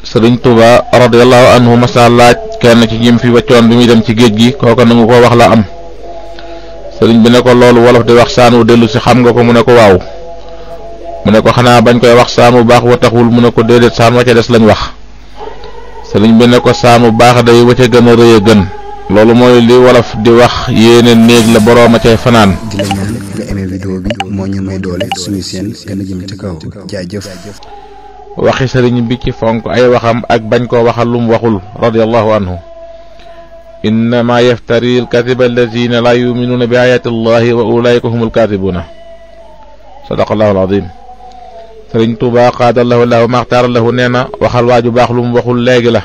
Sëriñ Tuuba radiyallahu anhu masa laaj kenn ci ñim fi waccoon bi muy dem ci géej gi kooka nangu ko wax la am. sëriñ bi ne ko loolu wolof di wax saan wu dellu si xam nga ko mu ne ko waaw. mu ne ko xanaa bañ koy wax saan wu baax wa taxul mu ne ko déedéet saan wa ca des lañ wax. sëriñ bi ne ko saan wu baax day wa ca gën a rëy a gën. loolu mooy li wolof di wax yéene néeg la boroom a cay fanaan. di la ñaan nga aimé vidéo bi moo ñu may doole suñu seen gën a jëm ci kaw jaajëf. waxi sëriñ bi ci fonk ay waxam ak bañ koo waxal lum waxul radiyallahu anhu. innama yaftari alkadiba alladina la yuminuuna bi ayati allahi wa ulaika humul kadibuna. sadaqallahu alazim. sëriñ Tuuba qaadallahu lahu maxtaara lahu nee na waxal waaju baax lum waxul léegi la.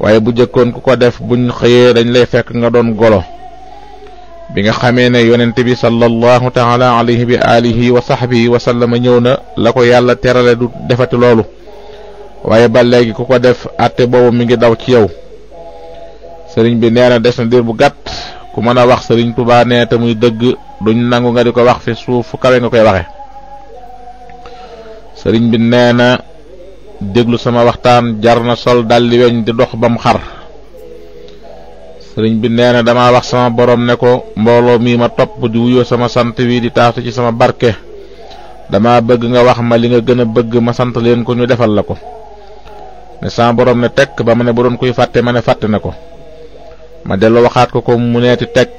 waaye bu jëkkoon ku ko def buñ xëyee dañ lay fekk nga doon golo. bi nga xamee ne yonent bi sallallahu taala alayhi bi alihi wa sahbihi wa sallama ñëw na la ko yàlla terale du defati loolu. waaye ba léegi ku ko def àtte boobu mi ngi daw ci yow. sëriñ bi nee na des na diir bu gàtt ku mën a wax sëriñ Tuubaa nee te muy dëgg duñ nangu nga di ko wax fi suuf fu kawe nga koy waxe. sëriñ bi nee na déglu sama waxtaan jar na sol daldi weñ di dox bam xar. sëriñ bi nee na dama wax sama borom ne ko mbooloo mii ma topp di wuyoo sama sant wi di taatu ci sama barke dama bëgg nga wax ma li nga gën a bëgg ma sant leen ko ñu defal la ko. ne sama borom ne tekk ba ma ne bu doon kuy fàtte ma ne fàtte na ko. ma dellu waxaat ko mu neeti tekk.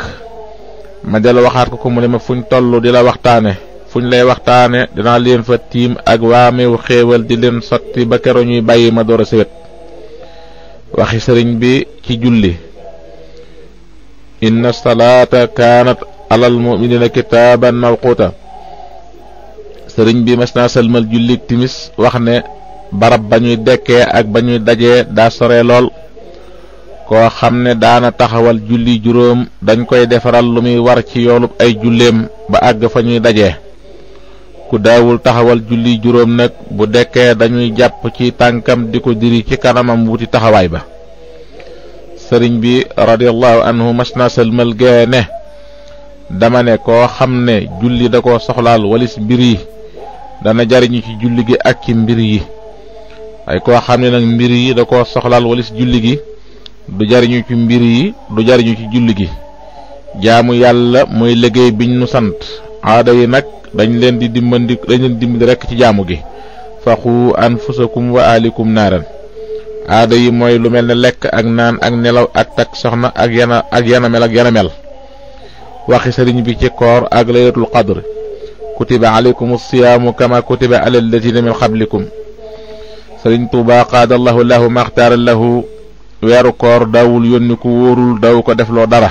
ma dellu waxaat ko mu ne ma fuñ toll di la waxtaane fuñ lay waxtaane dinaa leen fa tiim ak waamewu xéewal di leen sotti ba kero ñuy bàyyi ma door a sewet. waxi sëriñ bi ci julli. inna salaata kaanat alal mu'minina kitaaban mawquuta. sëriñ bi mas naa sëlmal julli timis wax ne barab ba ñuy dekkee ak ba ñuy dajee daa sore lool. koo xam ne daana taxawal julli juróom dañ koy defaral lu muy war ci yoolub ay julleem ba àgg fa ñuy dajee. ku daawul taxawal julli juróom nag bu dekkee dañuy jàpp ci tànkam di ko diri ci kanamam wuti taxawaay ba. sëriñ bi radiyallahu anhu mas na sëlmal gee ne dama ne koo xam ne julli da koo soxlaal walis mbir yi dana jariñu ci julli gi ak ci mbir yi. ay koo xam ne nag mbir yi da koo soxlaal walis julli gi du jariñu ci mbir yi du jariñu ci julli gi. jaamu yàlla mooy liggéey biñ nu sant. aada yi nag dañ leen di dimbali rekk ci jaamu gi. faxu anfusakum wa alikum naaran. aada yi mooy lu mel ne lekk ak naan ak nelaw ak takk soxna ak yana mel. waxi sëriñ bi ci koor ak laylatul qadr. kutiba alaykum as-siyaamu kama kutiba ala alladina min qablikum. sëriñ Tuuba qaadallahu lahu maxtaara lahu. weeru koor daawul yónni ku wóorul daw ko defloo dara.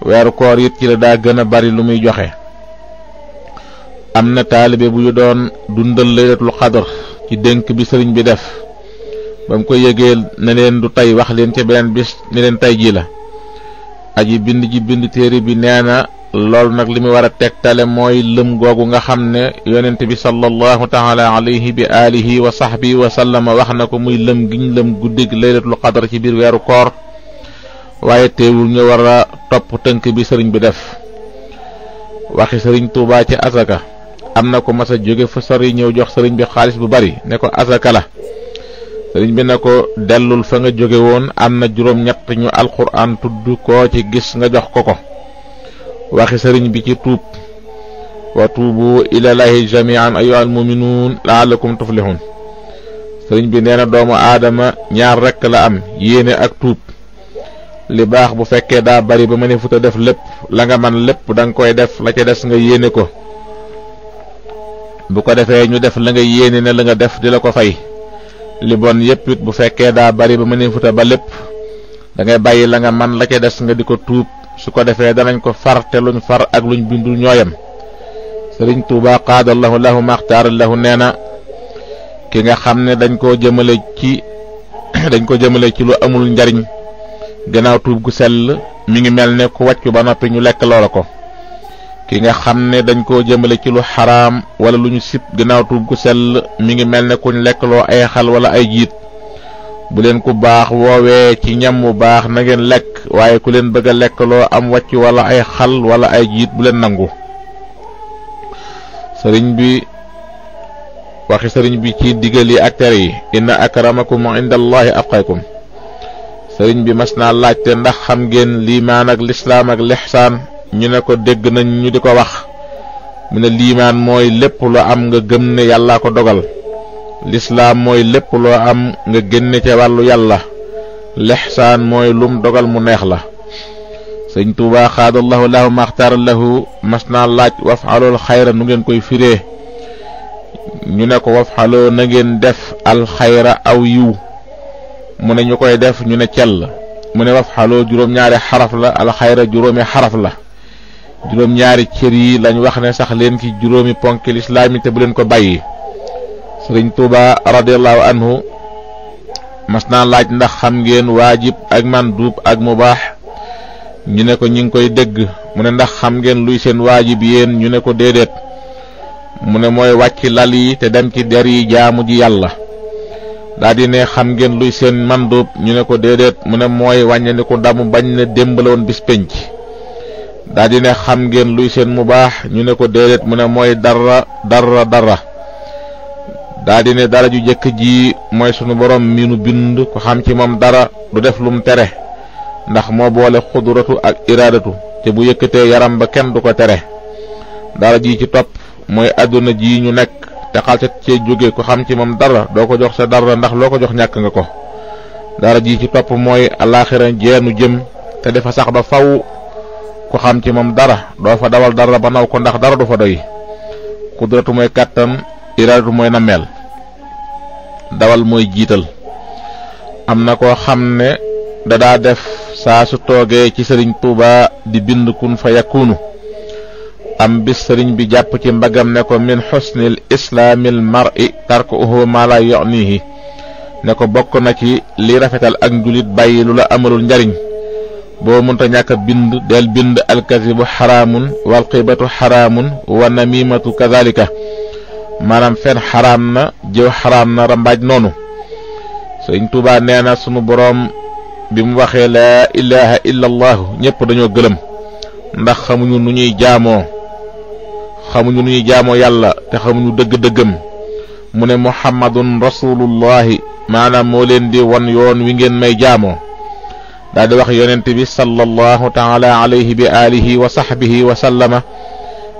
weeru koor it ci la daa gën a bari lu muy joxe. am na taalibe bu ñu doon dundal laylatul qadr ci dénk bi sëriñ bi def. ba mu ko yëgee ne leen du tey wax leen ca beneen bis ni leen tey jii la. aji bind téere bi nee na loolu nag li mu war a tegtale mooy lëm googu nga xam ne yonent bi sallallahu taala alayhi bi alihi wa sahbi wa sallama wax na ko muy lëm giñ lëm guddig laylatul qadr ci biir weeru koor. waaye teewul ñu war a topp tënk bi sëriñ bi def. waxi sëriñ Tuubaa ci asaka. am na ko mas a jóge fa sori ñëw jox sëriñ bi xaalis bu bari ne ko asaka la. sëriñ bi ne ko dellul fa nga jóge woon am na juróom-ñett ñu alquran tudd koo ci gis nga jox ko ko. waxi sëriñ bi ci tuub. wa tuubu ilallahi jamian ayyuhal muminuun la'allakum tuflihun. sëriñ bi nee na doomu aadama ñaar rekk la am yéene ak tuub. li baax bu fekkee daa bari ba mëne futa def lépp la nga man lépp danga koy def la ca des nga yéene ko. bu ko defee ñu def la nga yéene ne la nga def di la ko fay. li bon yépp it bu fekkee daa bari ba mëne futa ba lépp da ngay bàyyi la nga man la ca des nga di ko tuub su ko defee danañ ko far te luñ far ak luñ bindul ñooyam. sëriñ Tuuba qaadallahu lahu maxtaara lahu nee na ki nga xam ne dañ koo jëmale ci lu amul njariñ gannaaw tuub gu sell mi ngi mel ne ku wàccu ba noppi ñu lekk loola ko. ki nga xam ne dañ koo jëmale ci lu xaraam wala lu ñu sib gannaaw tuub gu sell mi ngi mel ne kuñ lekkloo ay xal wala ay jiit. bu leen ku baax woowee ci ñam wu baax na ngeen lekk waaye ku leen bëgg a lekkloo am wàcc wala ay xal wala ay jiit bu leen nangu. sëriñ bi waxi sëriñ bi ci digal yi ak tere yi inna akramakum indallahi atqakum sëriñ bi mas naa laajte ndax xam ngeen liimaan ak lislaam ak lixsaan ñu ne ko dégg nañ ñu di ko wax mu ne liimaan mooy lépp loo am nga gëm ne yàllaa ko dogal lislaam mooy lépp loo am nga génne ca wàllu yàlla lixsaan mooy lum dogal mu neex la sëñ Tuubaa xaadallahu lahu maxtaara lahu mas naa laaj wafxalul xayra nu ngeen koy firee ñu ne ko wafxaloo na ngeen def alxayra aw yiw mu ne ñu koy def ñu ne cell mu ne wafxaloo juróom-ñaari xaraf la alxayra juróomi xaraf la juróom-ñaari cër yi lañ wax ne sax leen ci juróomi ponki lislaam yi te bu leen ko bàyyi sëriñ Tuubaa radiyallahu anhu mas naa laaj ndax xam ngeen waajib ak manduub ak mubaax ñu ne ko ñi ngi koy dégg mu ne ndax xam ngeen luy seen waajib yéen ñu ne ko déedéet mu ne mooy wàcc lal yi te dem ci der yi jaamu ji yàlla daldi ne xam ngeen luy seen manduub ñu ne ko déedéet mu ne mooy wàññandiku damu bañ ne démb la woon bis penc daldi ne xam ngeen luy seen mubaax ñu ne ko déedéet mu ne mooy dara daldi ne dara ju jëkk ji mooy sunu borom mi nu bind ko xam ci moom dara du def lum tere ndax moo boole xudratu ak iraadatu te bu yëkkatee yaram ba kenn du ko tere dara ji ci topp mooy àdduna ji ñu nekk te xalsat cee jóge ko xam ci moom dara doo ko jox sa dara ndax loo ko jox ñàkk nga ko dara ji ci topp mooy alaaxira jeenu jëm te dafa sax ba faw ku xam ci moom dara doo fa dawal dara ba naw ko ndax dara du fa doy xudratu mooy kàttan iraadatu mooy nammeel dawal mooy jiital am na koo xam ne dadaa def saa su toogee ci sëriñ Tuubaa di bind kun fa yakunu am bis sëriñ bi jàpp ci mbagam ne ko min xusnil islaamil mar'i tarkuhu ma la yu'nihi ne ko bokk na ci li rafetal ak njulit bàyyi lu la amalul njariñ boo mënta ñàkk bind del bind alkazibu xaraamun wal xibatu xaraamun wa namimatu kazalika maanaam fen xaraam na jëw xaraam na rambaaj noonu sëriñ Tuubaa nee na sunu boroom bi mu waxee laa ilaha illa allahu ñépp dañoo gëlëm ndax xamuñu nu ñuy jaamoo yàlla te xamuñu dëgg-dëggam mu ne muhammadun rasulullahi maanaam moo leen di won yoon wi ngeen may jaamoo daal di wax yonent bi sallallahu taala alayhi bi alihi wa sahbihi wa sallama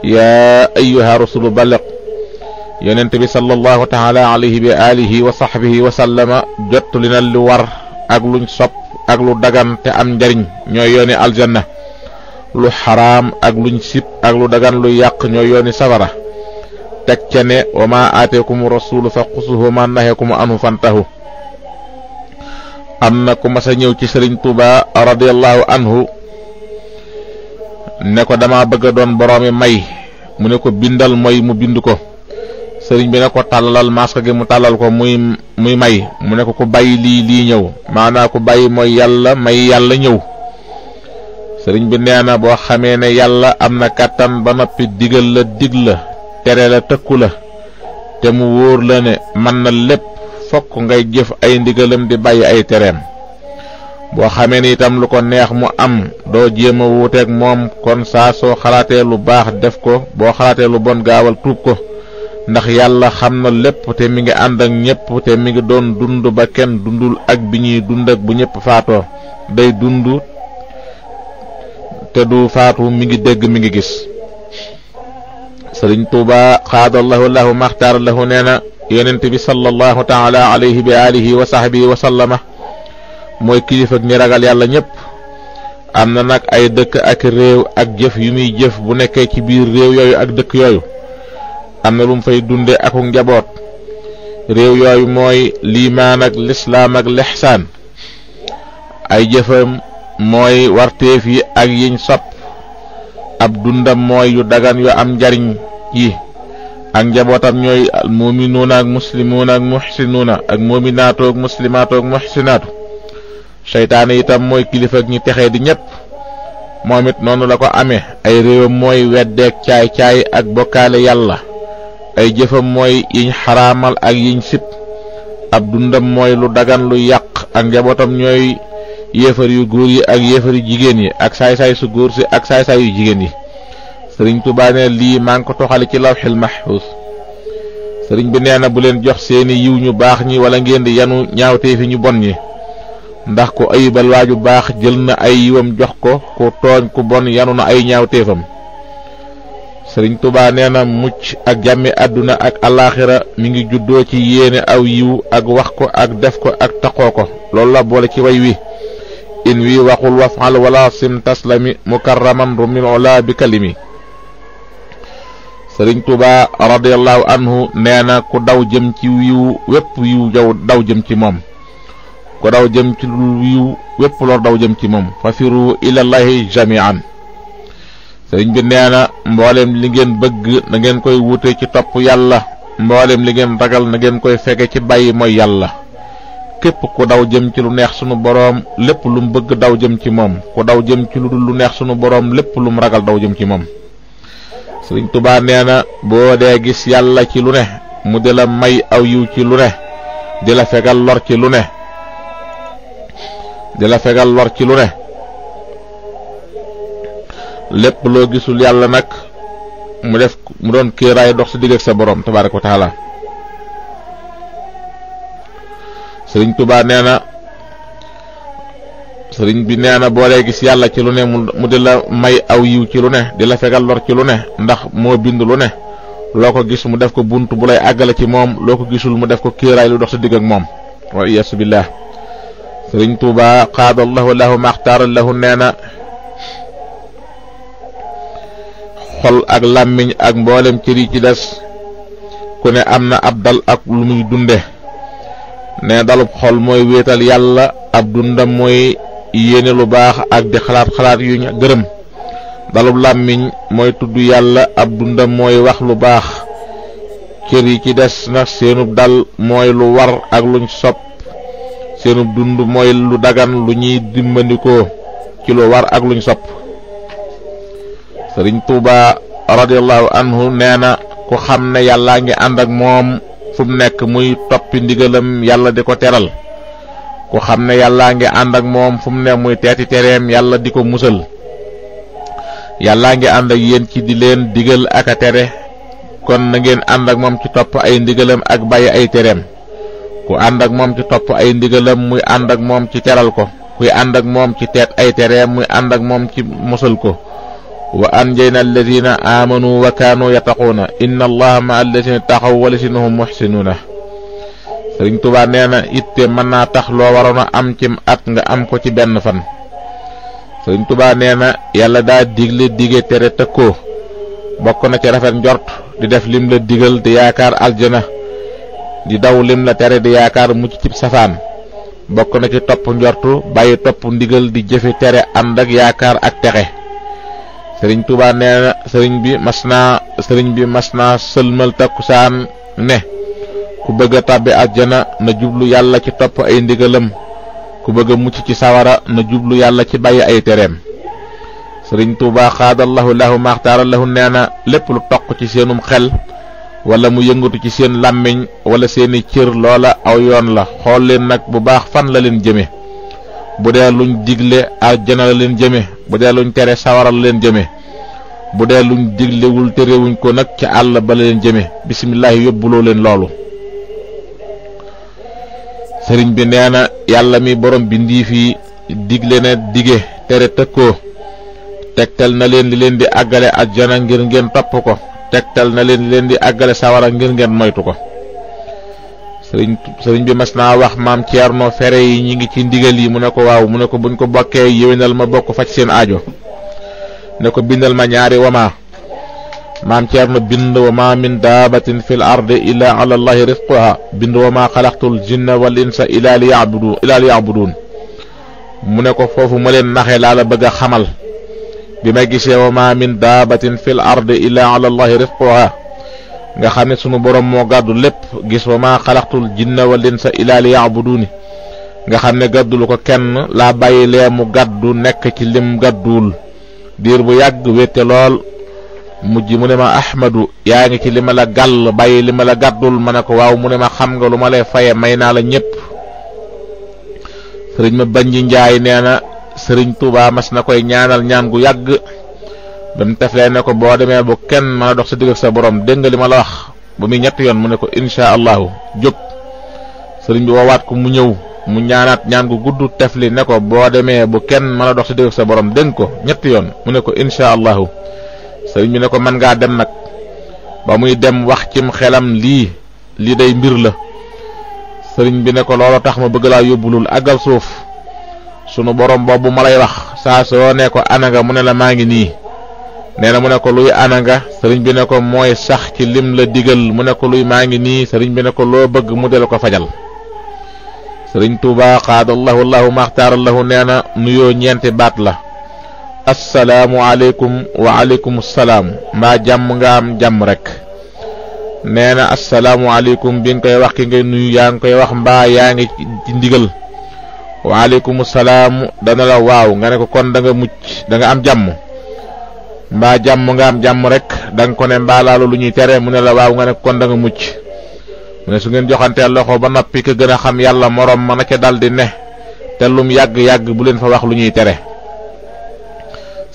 yaa ayyuha rasulu balligh yonent bi sallallahu taala alayhi bi alihi wa sahbihi wa sallama jottali na lu war ak luñ sopp ak lu dagan te am njariñ ñooy yooni aljanna lu xaraam ak luñ sib ak lu dagan lu yàq ñooy yooni safara teg ca ne wa ma aateekum rasulu fa xusuhu ma naheekum anhu fantahu am na ku mas a ñëw ci sëriñ Tuubaa radiyallahu anhu ne ko dama bëgg a doon boroomi may mu ne ko bindal mooy mu bind ko sëriñ bi ne ko tàllalal masque gi mu tàllal ko muy may mu ne ko ku bàyyi lii ñëw maanaa ku bàyyi mooy yàlla may yàlla ñëw sëriñ bi nee na boo xamee ne yàlla am na kàttan ba noppi digal la dig la tere la tëkku la te mu wóor la ne mën na lépp fokk ngay jëf ay ndigalam di bàyyi ay tereem boo xamee ne itam lu ko neex mu am doo jéem a wuuteeg moom kon saa soo xalaatee lu baax def ko boo xalaatee lu bon gaawal tuub ko ndax yàlla xam na lépp te mi ngi ànd ak ñépp te mi ngi doon dund ba kenn dundul ak bi ñuy dund ak bu ñépp faatoo day dund te du faatu mi ngi dégg mi ngi gis sëriñ Tuubaa xaadallahu lahu maxtaar lahu nee na yonent bi sallallahu taala alayhi bi alihi wa sahbihi wa sallama mooy kilifa ak ñi ragal yàlla ñépp am na nag ay dëkk ak réew ak jëf yu muy jëf bu nekkee ci biir réew yooyu ak dëkk yooyu am na lu mu fay dunde akuk njaboot réew yooyu mooy liimaan ak lislaam ak lixsaan ay jëfam mooy warteef yi ak yiñ sopp ab dundam mooy yu dagan yu am njariñ yi ak njabootam ñooy muminuuna ak muslimuuna ak muxsinuuna ak muminaatu ak muslimaatu ak muxsinaatu seytaane itam mooy kilifa ak ñi texee di ñépp moom it noonu la ko amee ay réewam mooy weddeek caay-caay ak bokkaale yàlla ay jëfam mooy yiñ xaraamal ak yiñ sib ab dundam mooy lu dagan lu yàq ak njabootam ñooy yéefar yu góor yi ak yéefar yu jigéen yi ak saay-saay su góor si ak saay-saay yu jigéen yi sëriñ Tuubaa ne lii maa ngi ko toxali ci lawxil mahfuus sëriñ bi nee na bu leen jox seeni yiw ñu baax ñi wala ngeen di yanu ñaawteefi ñu bon ñi, ndax ku ayibal waaju baax jël na ay yiwam jox ko, ku tooñ ku bon yanu na ay ñaawteefam. sëriñ Tuubaa nee na mucc ak jàmmi àdduna ak alaaxira mi ngi juddoo ci yéene aw yiw ak wax ko ak def ko ak taqoo ko. loolu la boole ci way wi: in wi waxul wafal wala sim taslami mukarraman rumil ola bi kalimi. sëriñ Tuubaa radiyallahu anhu nee na ku daw jëm ci yiw wépp yiw jaw daw jëm ci moom, ku daw jëm ci lu yiw wépp lor daw jëm ci moom. fafiru ilallahi jami'an. sëriñ bi nee na mboolem li ngeen bëgg na ngeen koy wute ci topp yàlla, mboolem li ngeen ragal na ngeen koy fege ci bàyyi mooy yàlla. képp ku daw jëm ci lu neex sunu boroom lépp lu mu bëgg daw jëm ci moom, ku daw jëm ci lu dul lu neex sunu boroom lépp lu mu ragal daw jëm ci moom. sëriñ Tuubaa nee na boo dee gis yàlla ci lu ne mu di la may aw yiw ci lu ne, di la fegal lor ci lu ne, lépp loo gisul yàlla nag mu doon kéeraay dox sa digg ak sa boroom tabaaraka wa taala. sëriñ Tuubaa nee na sëriñ bi nee na boo dee gis yàlla ci lu ne mu di la may aw yiw ci lu ne, di la fegal lor ci lu ne, ndax moo bind lu ne. loo ko gis mu def ko bunt bu lay àggale ci moom, loo ko gisul mu def ko kéeraay lu dox sa digg ak moom. wa iyaasu billaah. sëriñ Tuubaa qaadallahu lahu maxtaara lahu nee na xol ak làmmiñ ak mboolem cër yi ci des ku ne am na ab dal ak lu muy dunde. ne dalub xol mooy wéetal yàlla, ab dundam mooy yéene lu baax ak di xalaat yu ñu gërëm. dalub làmmiñ mooy tudd yàlla, ab dundam mooy wax lu baax. cër yi ci des nag seenub dal mooy lu war ak luñ sopp, seenub dund mooy lu dagan lu ñuy dimbandikoo ci lu war ak luñ sopp. sëriñ Tuubaa radiyallahu anhu nee na ku xam ne yàllaa ngi ànd ak moom fu mu nekk muy toppi ndigalam yàlla di ko teral, ku xam ne yàllaa ngi ànd ak moom fu mu ne muy teeti tereem yàlla di ko musal. yàllaa ngi ànd ak yéen ci di leen digal ak a tere, kon na ngeen ànd ak moom ci topp ay ndigalam ak bàyyi ay tereem. ku ànd ak moom ci topp ay ndigalam muy ànd ak moom ci teral ko, kuy ànd ak moom ci teet ay tereem muy ànd ak moom ci musal ko. wa anjayna alladina amanu wa kaanu yattaquuna inna allaha ma alladina taxaw wa lasinahum muxsinuuna. sëriñ Tuubaa nee na itte mën naa tax loo waroon a am cim at nga am ko ci benn fan. sëriñ Tuubaa nee na yàlla daa digle dige tere tëkkoo, bokk na ci rafet njort di def lim la digal di yaakaar aljana, di daw lim la tere di yaakaar mucc cib safaan. bokk na ci topp njortu bàyyi topp ndigal di jëfe tere ànd ak yaakaar ak texe. sëriñ Tuubaa nee na sëriñ bi mas naa sëlmal takkusaan ne ku bëgg a tàbbi àjjana na jublu yàlla ci topp ay ndigalam, ku bëgg a mucc ci sawara na jublu yàlla ci bàyyi ay tereem. sëriñ Tuubaa xaadallahu lahu maxtaara lahu nee na lépp lu toq ci seenum xel wala mu yëngatu ci seen làmmiñ wala seeni cër loola aw yoon la. xool leen nag bu baax fan la leen jëme. bu dee luñ digle àjjana la leen jëme, bu dee luñ tere sawara la leen jëme, bu dee luñ diglewul terewuñ ko nag ca àll ba la leen jëme. bisimillahi yóbbuloo leen loolu. sëriñ bi nee na yàlla mi borom bindii fi digle na dige tere tëkkoo, tegtal na leen li leen di àggale àjjana ngir ngeen topp ko, tegtal na leen li leen di àggale sawara ngir ngeen moytu ko. sëriñ bi mas naa wax maam Ceerno fere yi ñi ngi ci ndigal yi mu ne ko waaw, mu ne ko buñ ko bokkee yéwénal ma bokk faj seen aajo. ne ko bindal ma ñaari wama. maam Ceerno bind wama min daabatin fil ardi illa ala allahi rizquha, bind wama xalaqtul jinna wal insa illa li ya'budun. mu ne ko foofu ma leen naxe laa la bëgg a xamal. bi ma gisee wama min daabatin fil ardi illa ala allahi rizquha nga xam ne sunu borom moo gàddu lépp, gis wa maa xalaqtul jinna wal insa illa li ya'buduni nga xam ne gàddulu ko kenn, laa bàyyi lee mu gàddu nekk ci lim gàdduwul diir bu yàgg wétte lool. mujj mu ne ma Ahmadu yaa ngi ci li ma la gàll bàyyi li ma la gàddul. ma ne ko waaw. mu ne ma xam nga lu ma lay faye, may naa la ñépp. sëriñ ma Banji Njaay nee na sëriñ Tuubaa mas na koy ñaanal ñaan gu yàgg ba mu teflee ne ko boo demee bu kenn mën a dox sa digg ak sa borom, dégg nga li ma la wax. ba muy ñetti yoon mu ne ko insha allahu jóg. sëriñ bi woowaat ko mu ñëw mu ñaanaat ñaan gu gudd tefli ne ko boo demee bu kenn mën a dox sa digg sa borom dégg ko ñetti yoon mu ne ko insha allahu. sëriñ bi ne ko mën ngaa dem nag. ba muy dem wax cim xelam lii day mbir la. sëriñ bi ne ko loolu tax ma bëgg laa yóbbulul àggal suuf sunu borom boobu ma lay wax saa soo ne ko ana nga mu ne la maa ngi nii. nee na mu ne ko luy ana nga sëriñ bi ne ko mooy sax ci lim la digal mu ne ko luy maa ngi nii sëriñ bi ne ko loo bëgg mu del ko fajal. sëriñ Tuuba qaadallahu allahu maxtaarallahu nee na nuyoo ñeenti baat la. assalaamu aleykum wa aleykum salaam mbaa jàmm nga am jàmm rek. nee na assalaamu aleykum bi nga koy wax ki ngay nuyu yaa ngi koy wax mbaa yaa ngi ci ndigal. wa aleykum salaam dana la waaw nga ne ko kon da nga mucc da nga am jàmm. mbaa jàmm nga am jàmm rek da nga ko ne mbaa laalu lu ñuy tere mu ne la waaw nga ne kon da nga mucc. mu ne su ngeen joxantee loxo ba noppi ka gën a xam yàlla moroom ma na ca daldi ne te lum yàgg-yàgg bu leen fa wax lu ñuy tere.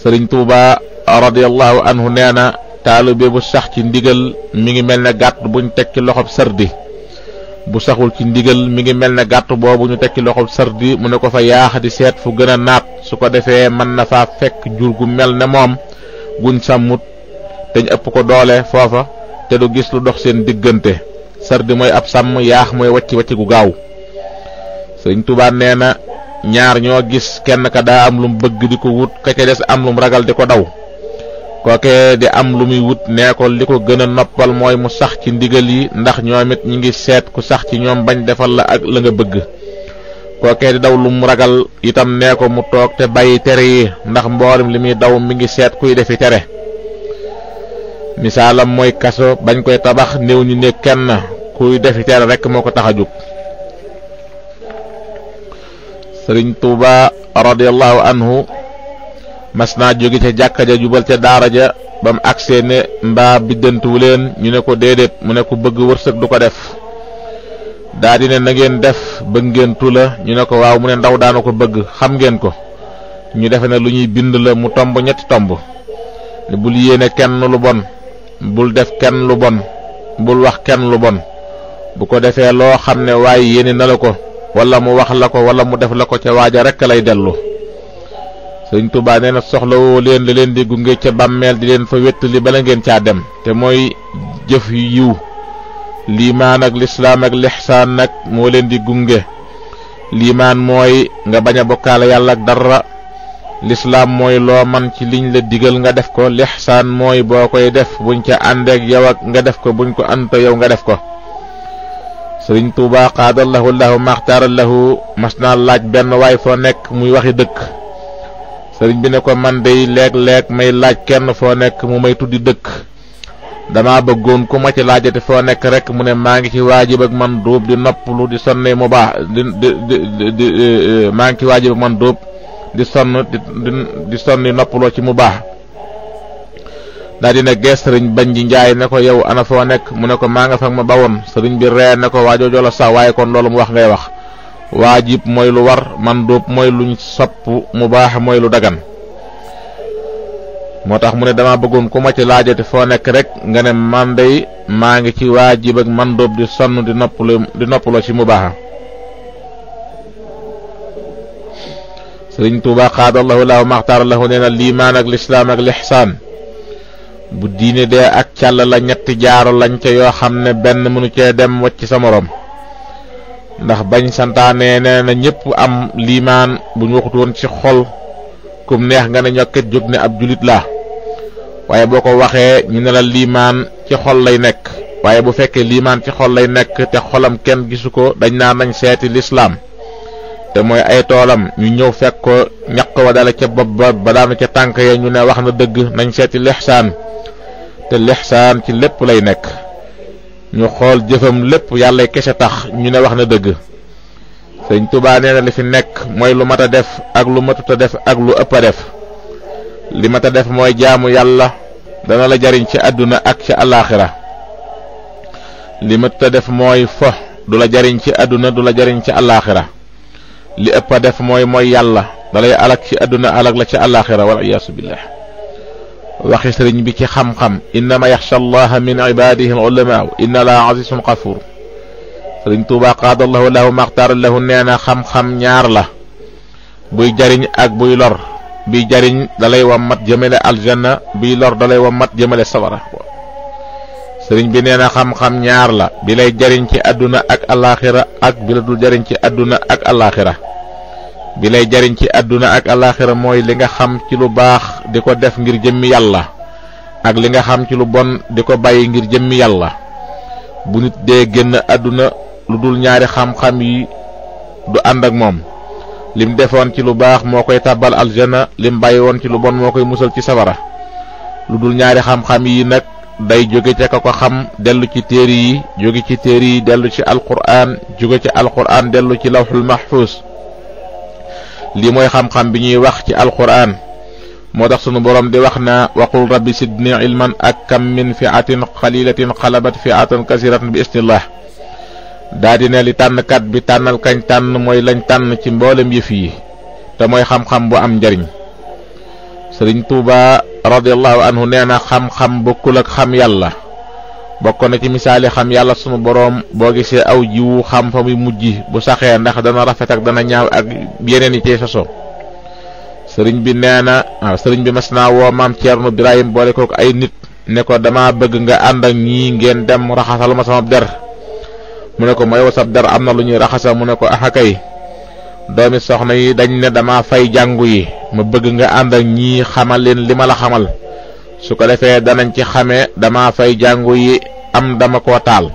sëriñ Tuuba radiyallahu anhu nee na taalibe bu sax ci ndigal mi ngi mel ne gàtt buñ teg ci loxob sardi. bu saxul ci ndigal mi ngi mel ne gàtt boobu ñu teg ci loxob sardi mu ne ko fa yaax di seet fu gën a naat su ko defee mën na faa fekk jur gu mel ne moom guñ sàmmut te ñu ëpp ko doole foofa te du gis lu dox seen diggante. sardi mooy ab sàmm yaax mooy wacci gu gaaw. sëriñ Tuubaa nee na ñaar ñoo gis kenn ka daa am lum bëgg di ko wut ka ca des am lum ragal di ko daw. kooke di am lu muy wut nee ko li ko gën a noppal mooy mu sax ci ndigal yi ndax ñoom it ñi ngi seet ku sax ci ñoom bañ defal la ak la nga bëgg. kooke di daw lum ragal itam nee ko mu toog te bàyyi tere yi ndax mboolem li muy daw mi ngi seet kuy defi tere. misaalam mooy kaso bañ koy tabax néew ñu ne kenn kuy defi tere rek moo ko tax a jóg. sëriñ Tuuba radiyallahu anhu mas naa jóge ca jàkka ja jubal ca daara ja ba mu agsee ne mbaa biddantuwu leen ñu ne ko déedéet mu ne ko bëgg wërsëg du ko def. daa di ne na ngeen def bëgg ngeen tula ñu ne ko waaw mu ne ndaw daana ko bëgg xam ngeen ko. ñu defe ne lu ñuy bind la mu tomb ñetti tomb. ne bul yéene kenn lu bon bul def kenn lu bon bul wax kenn lu bon. bu ko defee loo xam ne waaye yéene na la ko wala mu wax la ko wala mu def la ko ca waaja rekk lay dellu. sëriñ Tuubaa nee na soxla woo leen li leen di gunge ca bàmmeel di leen fa wéttali bala ngeen caa dem te mooy jëf yu yiw. liimaan ak lislaam ak lixsaan nag moo leen di gunge. liimaan mooy nga bañ a bokkaale yàlla ak dara. lislaam mooy loo man ci liñ la digal nga def ko. lixsaan mooy boo koy def buñ ca àndeek yow ak nga def ko buñ ko ànta yow nga def ko. sëriñ Tuuba qaadallahu allahu maxtaarallahu mas naa laaj benn waay foo nekk muy waxi dëkk. sëriñ bi ne ko man dey léeg-léeg may laaj kenn foo nekk mu may tuddi dëkk. dama bëggoon ku ma ci laajate foo nekk rek mu ne maa ngi ci waajib ak man dóob di noppalu di sonne mu baax di maa ngi ci waajib ak man dóob di sonn di sonni noppaloo ci mu baax. daa dina gees sëriñ bañ ji njaay ne ko yow ana foo nekk mu ne ko maa nga fag ma bawoon. sëriñ bi ree ne ko waajoojo la sax waaye kon loolu mu wax ngay wax. waajib mooy lu war man dóob mooy luñ sopp mu baax mooy lu dagan. moo tax mu ne dama bëggoon ku ma ci laajate foo nekk rek nga ne man dey maa ngi ci waajib ak man dóob di sonn di noppaloo ci mu baax. sëriñ Tuuba qaadallahu lahu maxtaarallahu nee na liimaan ak lislaam ak lixsaan bu diine dee ak càll la ñetti jaaro lañ ca yoo xam ne benn mënu cee dem wacc sa moroom. ndax bañ santaane nee na ñépp am liimaan bu ñu waxut woon ci xol kum neex nga ne ñokket jóg ne ab julit la waaye boo ko waxee ñu ne la liimaan ci xol lay nekk. waaye bu fekkee liimaan ci xol lay nekk te xolam kenn gisu ko dañ naa nañ seeti lislaam te mooy ay toolam ñu ñëw fekk ko ñaq wa dala ca bopp ba daanu ca tànk ya ñu ne wax na dëgg nañ seeti lixsaan te lixsaan ci lépp lay nekk. ñu xool jëfam lépp yàlla kese tax ñu ne wax na dëgg. sëñ Tuubaa nee na li fi nekk mooy lu mat a def ak lu matut a def ak lu ëpp a def. li mat a def mooy jaamu yàlla dana la jariñ ci àdduna ak ci alaaxira. li matut a def mooy fo du la jariñ ci àdduna du la jariñ ci alaaxira. li ëpp a def mooy yàlla dalay alak ci àdduna alak la ci alaaxira wal iyaasu billah. waxi sëriñ bi ci xam-xam innama yaxsha allaha min ibadihi al-ulama inna la azizun ghafur. sëriñ Tuubaa qaadallahu lahu maxtaara lahu nee na xam-xam ñaar la buy jariñ ak buy lor. bi jariñ dalay wammat jëmale aljanna bi lor dalay wammat jëmale sawara. sëriñ bi nee na xam-xam ñaar la bi lay jariñ ci àdduna ak alaxira ak bi la dul jariñ ci àdduna ak alaxira. bi lay jariñ ci àdduna ak alaxira mooy li nga xam ci lu baax di ko def ngir jëmmi yàlla ak li nga xam ci lu bon di ko bàyyi ngir jëmmi yàlla. bu nit dee génn àdduna lu dul ñaari xam-xam yi du ànd ak moom. lim defoon ci lu baax moo koy tàbbal aljana lim bàyyi woon ci lu bon moo koy musal ci safara. lu dul ñaari xam-xam yi nag day jóge ca ka ko xam dellu ci téere yi jóge ci téere yi dellu ci alquran jóge ci alquran dellu ci lawxul mahfuus. lii mooy xam-xam bi ñuy wax ci alquran moo tax sunu borom di wax na waqul rabbi sidni ilman ak kam min fiatin qalilatin xalabat fiatan kasiratan bi isnillah. daa di ne li tànnkat bi tànnal kañ tànn mooy lañ tànn ci mboolem yëf yi te mooy xam-xam bu am njariñ. sëriñ Tuuba radiyallahu anhu nee na xam-xam bokkul ak xam yàlla. bokk na ci misaali xam yàlla sunu boroom boo gisee aw jiwu xam fa muy mujj bu saxee ndax dana rafet ak dana ñaaw ak yeneen yi cee soso. sëriñ bi nee na sëriñ bi mas naa woo maam Ceerno Birahim boole kook ay nit ne ko dama bëgg nga ànd ak ñii ngeen dem raxasal ma sama der. mu ne ko mooy wasab der am na lu ñuy raxasa mu ne ko axakay doomi soxna yi dañ ne dama fay jàngu yi ma bëgg nga ànd ak ñii xamal leen li ma la xamal su ko defee danañ ci xamee dama fay jàngu yi am dama koo taal.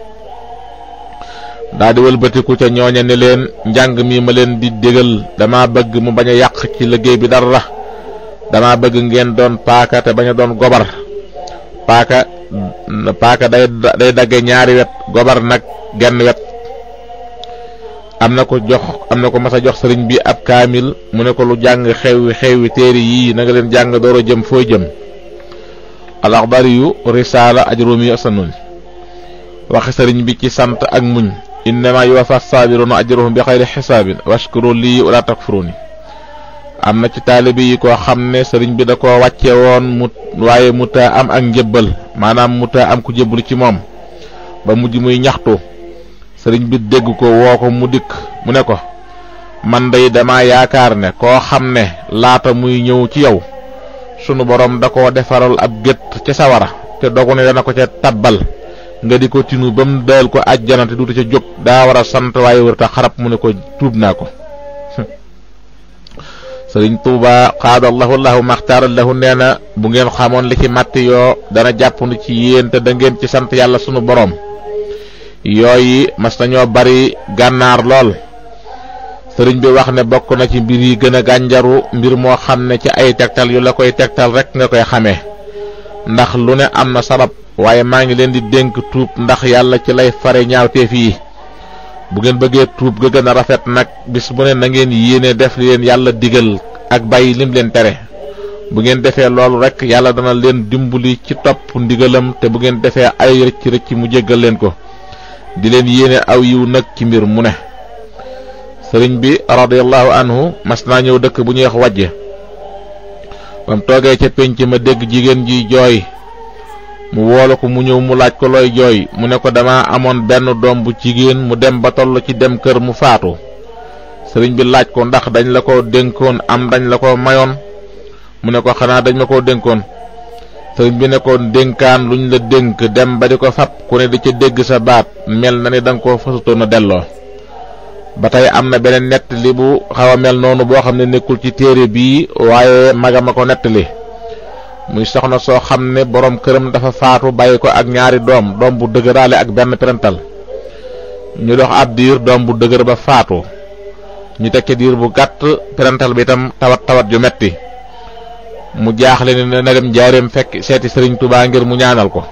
daa di wëlbatiku ca ñooña ne leen njàng mi ma leen di dégal dama bëgg mu bañ a yàq ci liggéey bi dara. dama bëgg ngeen doon paaka te bañ a doon gobar. paaka day dagge ñaari wet gobar nag genn wet. am na ko mas a jox sëriñ bi ab kaamil mu ne ko lu jàng xewwi téere yii na nga leen jàng door a jëm foo jëm. al-Axdari yu risaala ajrumi asanun. waxi sëriñ bi ci sant ak muñ innama yuwaffa saabiruna ajruhum bi xayri xisaabin washkuru lii wala takfuruni. am na ci taalibe yi koo xam ne sëriñ bi da koo wàcce woon waaye mu taa am ak njëbbal maanaam mu taa am ku jëbbalu ci moom ba mujj muy ñaxtu. sëriñ bi dégg ko woo ko mu dikk mu ne ko man day dama yaakaar ne koo xam ne laata muy ñëw ci yow sunu borom da koo defaral ab gétt ca sawara te dogu ne dana ko ca tabbal nga di ko tinu ba mu dal ko àjjana te duutu ca jóg daa war a sant waaye wër ta xarab mu ne ko tuub naa ko. sëriñ Tuuba qaadallahu lahu maxtaara lahu nee na bu ngeen xamoon li ci matt yoo dana jàppandi ci yéen te da ngeen ci sant yàlla sunu borom. yooyu mas nañoo bari gànnaar lool. sëriñ bi wax ne bokk na ci mbir yi gën a gànjaru mbir moo xam ne ci ay tegtal yu la koy tegtal rek nga koy xamee ndax lu ne am na sabab waaye maa ngi leen di dénk tuub ndax yàlla ci lay fare ñaawteef yi. bu ngeen bëggee tuub ga gën a rafet nag bis bu ne na ngeen yéene def li leen yàlla digal ak bàyyi lim leen tere. bu ngeen defee loolu rek yàlla dana leen dimbali ci topp ndigalam te bu ngeen defee ay rëcc mu jéggal leen ko. di leen yéene aw yiw nag ci mbir mu ne. sëriñ bi radiyallahu anhu mas naa ñëw dëkk bu ñuy wax wàjje bam toogee ca pénc ma dégg jigéen ji jooy mu woolu ko mu ñëw mu laaj ko looy jooy mu ne ko dama amoon benn doom bu jigéen mu dem ba toll ci dem kër mu faatu. sëriñ bi laaj ko ndax dañ la ko dénkoon am dañ la ko mayoon mu ne ko xanaa dañ ma koo dénkoon. sëriñ bi ne ko dénkaan luñ la dénk dem ba di ko fab ku ne di ca dégg sa baat mel na ni danga ko fasutoon a delloo. ba tey am na beneen nettali bu xaw a mel noonu boo xam ne nekkul ci téere bii waaye magama ko nettali muy soxna soo xam ne boroom këram dafa faatu bàyyi ko ak ñaari doom bu dëgëraale ak benn perantal. ñu dox ab diir doom bu dëgër ba faatu ñu teg ca diir bu gàtt perantal bi itam tawat ju metti mu jaaxle ne na dem njaareem fekk seeti sëriñ Tuubaa ngir mu ñaanal ko.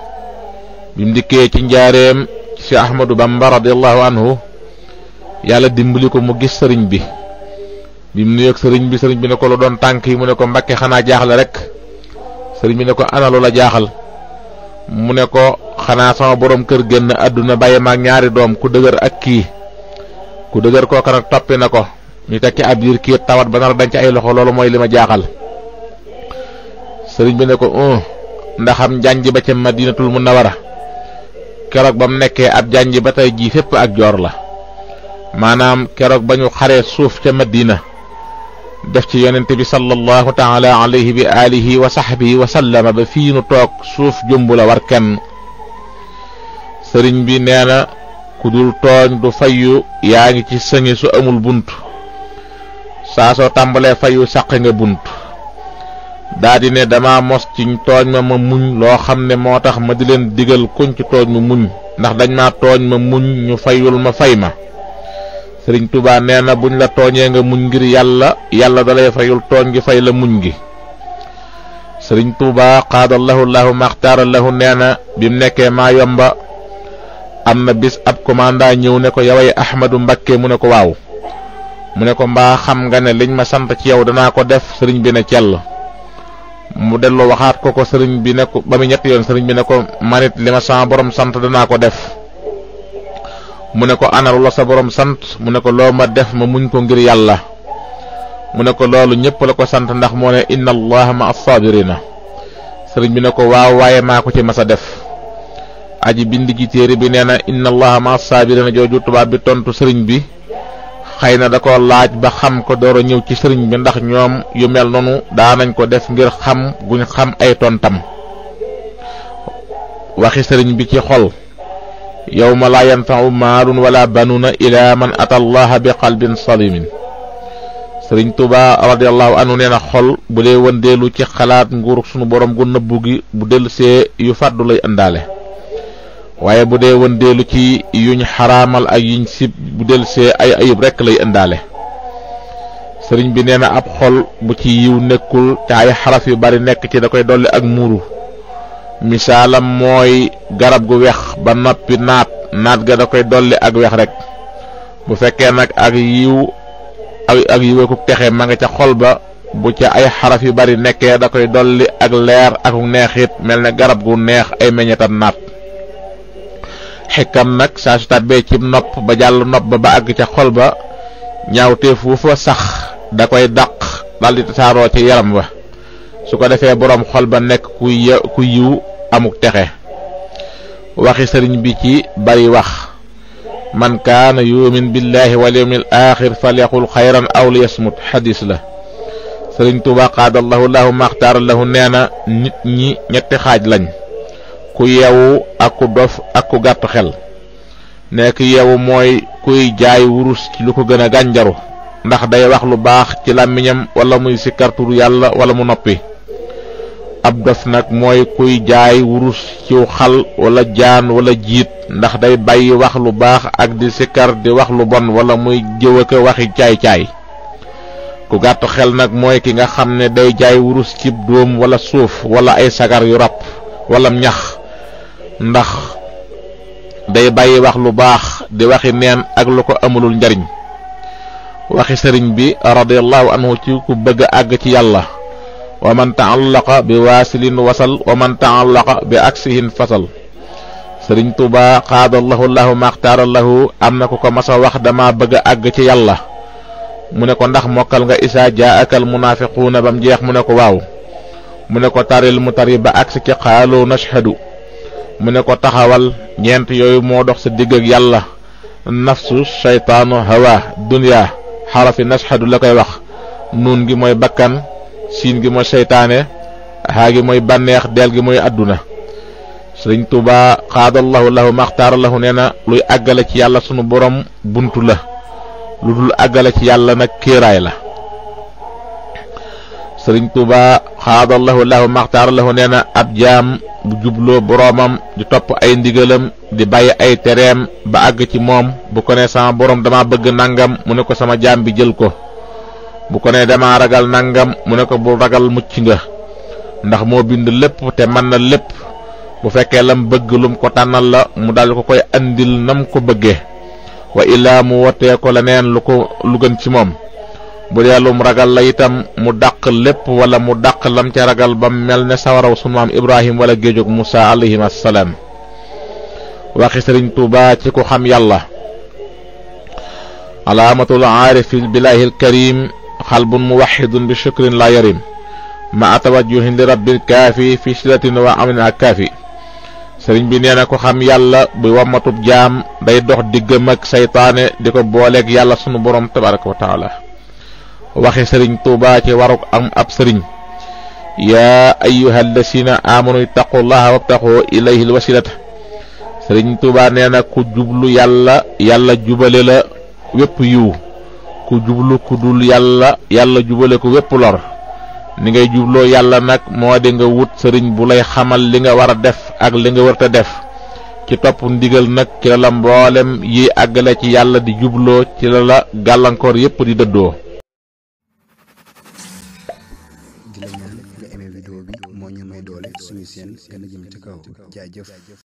bi mu dikkee ci njaareem ci Cheikh Ahmadou Bamba radiyallahu anhu yàlla dimbali ko mu gis sëriñ bi. bi mu nuyoog sëriñ bi ne ko lu doon tànk yi mu ne ko Mbakke xanaa jaaxle rek. sëriñ bi ne ko ana lu la jaaxal mu ne ko xanaa sama borom kër génn àdduna bàyyi ma ak ñaari doom ku dëgër ak kii ku dëgër kooka nag toppi na ko ñu tekki ab diir kii tawat ba nar dañ ci ay loxo loolu mooy li ma jaaxal. sëriñ bi ne ko ndaxam janj ba ca Madinatul Munawwara keroog bam nekkee ab janj ba tey jii fépp ak joor la maanaam keroog ba ñu xaree suuf ca Madina def ci yonent bi sallallahu taala alayhi bi alihi wa sahbihi wa sallama ba fii nu toog suuf jumbu la war kenn sëriñ bi nee na ku dul tooñ du fayu yaa ngi ci sëngi su amul bunt saa soo tàmbalee fayu sàq nga bunt daa di ne dama mos ci tooñ ma muñ loo xam ne moo tax ma di leen digal kuñ ci tooñ ma muñ ndax dañ ma tooñ ma muñ ñu fayul ma fay ma sëriñ Tuubaa nee na buñ la tooñee nga muñ ngir yàlla dalay fayul tooñ gi fay la muñ gi sëriñ Tuubaa qaadallahu lahu maxtaara lahu nee na bi mu nekkee maa yomba am na bis ab commandant ñëw ne ko yaway Ahmadu Mbakke mu ne ko waaw mu ne ko mbaa xam nga ne liñ ma sant ci yow danaa ko def sëriñ bi ne cell mu dellu waxaat ko sëriñ bi ne ko ba mu ñetti yoon sëriñ bi ne ko manit li ma sama borom sant danaa ko def mu ne ko analu la sa borom sant mu ne ko loo ma def ma muñ ko ngir yàlla mu ne ko loolu ñëpp la ko sant ndax moo ne inna allaha ma as-sabirina sëriñ bi ne ko waaw waaye maa ko ci masa def aji bind ji téere bi nee na inna allaha ma as-sabirina jooju tubaab bi tontu sëriñ bi xëy na da ko laaj ba xam ko door a ñëw ci sëriñ bi ndax ñoom yu mel noonu daanañ ko def ngir xam guñ xam ay tontam waxi sëriñ bi ci xol yawma laa yanfa'u maalun wala banuna ila man ata allaha bi qalbin salimin sëriñ Tuubaa radiyallahu anhu nee na xol bu dee wëndeelu ci xalaat nguur sunu borom gu nëbbu gi bu dellusee yu fàddu lay ëndaale waaye bu dee wëndeelu ci yuñ xaraamal ak yuñ sib bu dellusee ay ayib rekk lay ëndaale sëriñ bi nee na ab xol bu ci yiw nekkul te ay xaraf yu bari nekk ci da koy dolli ak muuru misaalam mooy garab gu wex ba noppi naat ga da koy dolli ak wex rek bu fekkee nag ak yiw ku texe ma nga ca xol ba bu ca ay xaraf yu bari nekkee da koy dolli ak leer ak neexit mel ne garab gu neex ay meññetam naat xekkam nag saa su tàbbee ci nopp ba jàll nopp ba àgg ca xol ba ñaawteef wu fa sax da koy dàq daldi tasaaroo ci yaram ba su ko defee boroom xol ba nekk ku yiw amuk texe waxi sëriñ bi ci bari wax man kaana yu'min billahi wal yawmil aaxir falyaqul xayran aw liyasmut xadis la sëriñ Tuubaa qaadallahu lahu maxtaara lahu nee na nit ñi ñetti xaaj lañ ku yeewu ak ku dof ak ku gàtt xel nekk yeewu mooy kuy jaay wurus ci lu ko gën a gànjaru ndax day wax lu baax ci làmmiñam wala muy sikkarturu yàlla wala mu noppi ab dof nag mooy kuy jaay wurus ciw xal wala jaan wala jiit ndax day bàyyi wax lu baax ak di sikkar di wax lu bon wala muy jëw ak waxi caay-caay ku gàtt xel nag mooy ki nga xam ne day jaay wurus ci dóom wala suuf wala ay sagar yu ràpp wala ñax ndax day bàyyi wax lu baax di waxi neen ak lu ko amulul njariñ waxi sëriñ bi radiyallahu anhu ci ku bëgg a àgg ci yàlla wa man ta'allaqa bi waasilin wasal wa man ta'allaqa bi aksihin fasal sëriñ Tuubaa qaadallahu lahu maxtaara lahu am na ku ko masa wax dama bëgg a àgg ci yàlla mu ne ko ndax mokkal nga isaa jaa'akal munaafiquuna bam jeex mu ne ko waaw mu ne ko taril mu tari ba agsi ci qaalu nashhadu mu ne ko taxawal ñeent yooyu moo dox sa digg ak yàlla nafsu shaytaanu hawa dunya xarafi nashhadu la koy wax nuun gi mooy bakkan siin gi mooy seytaane haa gi mooy bànneex deel gi mooy àdduna sëriñ Tuubaa qaadallahu lahu maxtaara lahu nee na luy àggale ci yàlla sunu borom buntu la lu dul àggale ci yàlla nag kéeraay la sëriñ Tuubaa qaadallahu lahu maxtaara lahu nee na ab jaam bu jubloo boroomam di topp ay ndigalam di bàyyi ay tereem ba àgg ci moom bu ko ne sama borom dama bëgg nangam mu ne ko sama jaam bi jël ko bu ko ne dama ragal nangam mu ne ko bu ragal mucc nga ndax moo bind lépp te mën na lépp bu fekkee lam bëgg lum ko tànnal la mu dal ko koy andil nam ko bëggee wa illaa mu wotee ko leneen lu gën ci moom bu dee lum ragal la itam mu dàq lépp wala mu dàq lam ca ragal ba mel ne sawaraw sunu maam Ibrahim wala géejog Musa alayhim assalaam waxi sëriñ Tuubaa ci ku xam yàlla alaamatul aarifi billahil karim xalbun muwaxidun bi shukrin la yarim ma tawajjuhin li rabbil kaafi fi silatin wa amrin ak kaafi sëriñ bi nee na ko xam yàlla buy wammatub jaam day dox diggam ak saytaane di ko booleeg yàlla sunu borom tabaraka wa taala waxi sëriñ Tuubaa ci waruk am ab sëriñ yaa ayyuhal lasina amanu ittaqullaha wabtaqu ilayhi alwasilata sëriñ Tuubaa nee na ku jublu yàlla yàlla jubale la wépp yiw ku jublu ku dul yàlla yàlla jubale ko wépp lor ni ngay jubloo yàlla nag moo di nga wut sëriñ bu lay xamal li nga war a def ak li nga warta def ci topp ndigal nag ci la mboolem yi àggale ci yàlla di jubloo ci la gàllankoor yépp di dëddoo. di la ñaan nga aimé vidéo bi moo ñu may doole suñu seen gën a jëm ci kaw jaajëf.